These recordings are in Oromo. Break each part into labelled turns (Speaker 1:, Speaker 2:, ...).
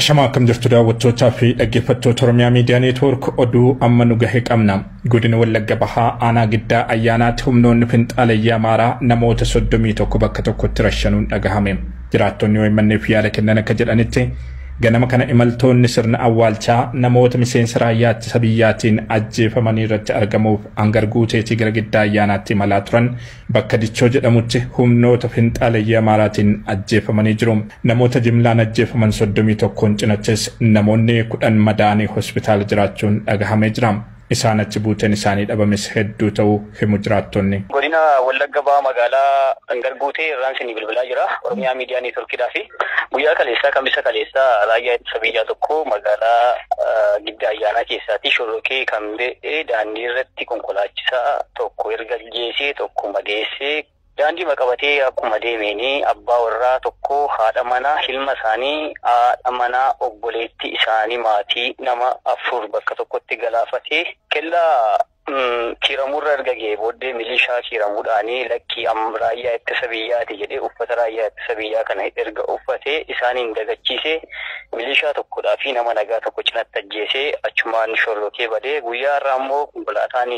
Speaker 1: Ashamaa, akkam jirtu daawwattootaa fi dhaggeeffattoota Oromiyaa Miidiyaa Neetwoork? Oduu amma nu gahe qabna. Godina Wallagga Bahaa, aanaa Giddaa Ayyaanaatti humnoonni finxaalayyaa Amaaraa namoota 31 bakka tokkotti rashanuun dhagahame. Jiraattonni OMN'f yaada kennan akka jedhanitti, ganama kana imaltoonni sirna awwaalchaa namoota miseensa raayyaa ittisa biyyaatiin ajjeefamanii irratti argamuuf Hangar Guuteetii gara Giddaa Ayyaanaatti imalaa turan bakka Dichoo jedhamutti humnoota finxaaleyyii Amaaraatiin ajjeefamanii jiru. Namoota jimlaan ajjeefaman 31n cinattis namoonni 10 madaa'anii hospitaala jiraachuun dhagahamee jira. Isaan achi buuteen isaanii dhabames hedduu ta'uu himu jiraattonni.
Speaker 2: Godina Wallagga Bahaa, magaalaa Hangar Guutee irraan isinii bilbilaa jira. Oromiyaa Miidiyaa Neetworkiidhaa fi guyyaa kaleessaa, Kamisa kaleessaa, raayyaa ittisa biyyaa tokko magaalaa Giddaa Ayyaanaa keessaatti shororkee kan ba'e daandii irratti konkolaachisaa tokko erga ajjeesee, tokko madeessee, daandii qabatee akkuma deemeenii abbaa warraa tokko, haadha manaa, ilma isaanii, haadha manaa obboleettii isaanii, maatii nama afur bakka tokkotti galaafatee kellaa Kiiramuurra erga ga'ee booddee milishaa Kiiramuudhaanii lakkii raayyaa ittisa biyyaati jedhee uffata raayyaa ittisa biyyaa kana erga uffatee isaaniin dagachiisee milishaa tokkodhaa fi nama nagaa tokko cinatti ajjeesee achumaan shorrokee badee. Guyyaa har'aa immoo konkolaataan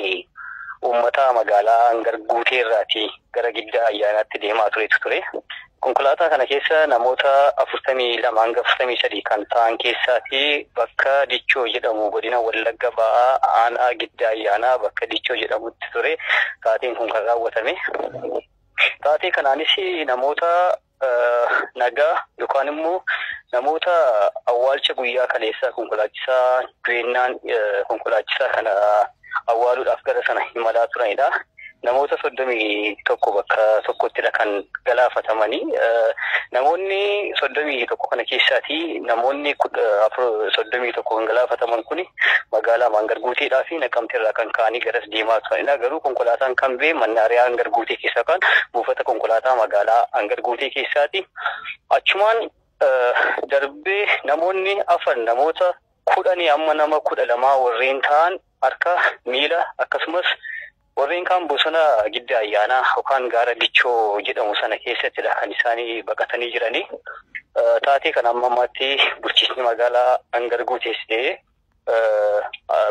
Speaker 2: uummata magaalaa Hangar Guutee irraati gara Giddaa Ayyaanaatti deemaa turetu ture. Konkolaataa kana keessa namoota 42 hanga 43 kan ta'an keessaati bakka Dichoo jedhamu, godina Wallagga Ba'aa, aanaa Giddaa Ayyaanaa, bakka Dichoo jedhamutti ture taateen kun kan raawwatame. Taatee kanaanis namoota nagaa yookaan immoo namoota awwaalcha guyyaa kaleessaa konkolaachisaa du'eennaan konkolaachisaa kana awwaaluudhaaf gara sana imalaa turanidha. Namoota 31 bakka tokkottidha kan galaafatamanii. Namoonni 31 kana keessaati namoonni 31 kan galaafataman kuni magaalaa Hangar Guuteedhaa fi Naqamteerraa kan ka'anii garas deemaa turanidha. Garuu konkolaataan kan ba'e mannaariyaa Hangar Guutee keessaa kan buufata konkolaataa magaalaa Hangar Guutee keessaati. Achumaan darbee namoonni afan namoota 10 amma nama 12 warreen ta'an harka, miila, akkasumas warreen kaan bosona Gidda Ayyaanaa yookaan gaara Dichoo jedhamu sana keessattidha kan isaanii baqatanii jiranii. Taatee kana amma ammaatti bulchiinsi magaalaa Hangar Guutees ta'ee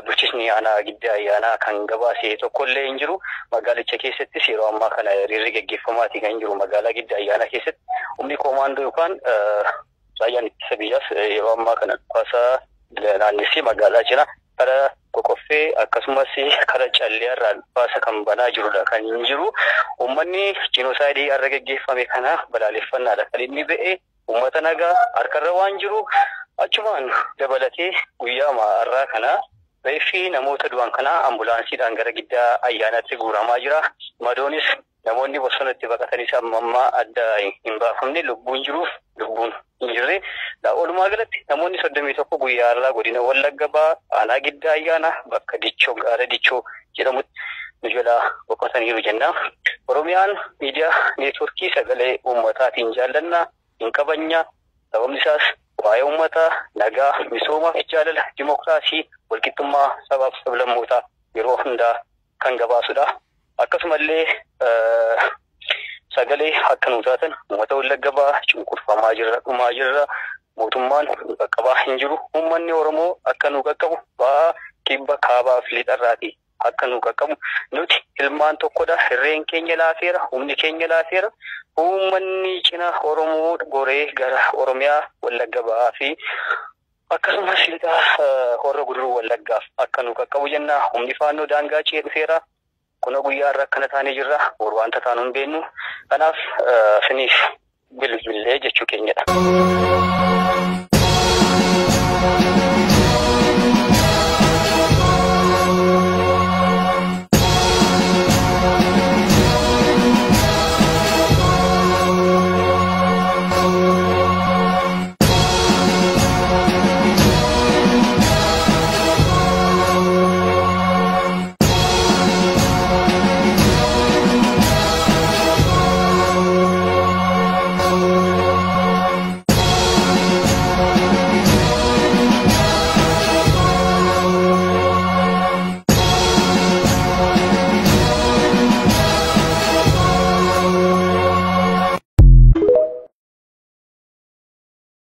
Speaker 2: bulchiinsi aanaa Gidda Ayyaanaa kan gabaase tokkollee hin jiru. Magaalicha keessattis yeroo ammaa kana hiriirri gaggeeffamaatii kan jiru magaalaa Gidda Ayyaanaa keessatti. Humni koomaandoo yookaan raayyaan ittisa biyyaas yeroo ammaa kana dhukaasa naannessee magaalaa jira. Kara Qoqoffee akkasumas kara Calleerraa dhukaasa kan banaa jirudha kan hin jiru. Uummanni jiinoosaayidii har'a gaggeeffame kana balaaleffannaadha kan inni ba'e. Uummata nagaa harkarra waan jiru. Achumaan dabalatee guyyaa har'aa kana reeffi namoota du'an kanaa ambulaansiidhaan gara Giddaa Ayyaanaatti guuramaa jira. Madoonis namoonni bosonatti baqatanis amma ammaa adda hin baafamne, lubbuun jiruuf lubbuun hin jirre. Walumaa galatti namoonni 31 guyyaa har'aa godina Wallagga Bahaa, aanaa Giddaa Ayyaanaa, bakka Dichoo, gaara Dichoo jedhamutti nu jalaa boqotaniiru jenna. Oromiyaan Miidiyaa Neetworkii sagalee uummataatiin jaallannaa hin kabajna. Sababni isaas waa'ee uummataa, nagaa, misooma, jaalala, dimookiraasii, walqixxummaa sabaaf sablammootaa yeroo hundaa kan gabaasudha. Akkasumallee sagalee akka nu taatan uummata Wallagga Bahaa cunqurfamaa jirra, dhumaa jirra. Mootummaan nu qaqqabaa hin jiru. Uummanni Oromoo akka nu qaqqabu bahaa, kibba, kaabaa fi lixarraati akka nu qaqqabu. Nuti ilmaan tokkodha. Hirreen keenya laafeera. Humni keenya laafeera. Uummanni cina Oromoo goree gara Oromiyaa Wallagga Bahaa fi akkasumas lixaa Horra Guduruu Wallaggaaf akka nu qaqqabu jenna. Humni Faannoo daangaa ce'ee dhufeera. Kuna guyyaa irra akkana taanee jirra. Boru wanta taanu hin beeknu. Kanaaf siniif bilbillee jechuu keenyadha.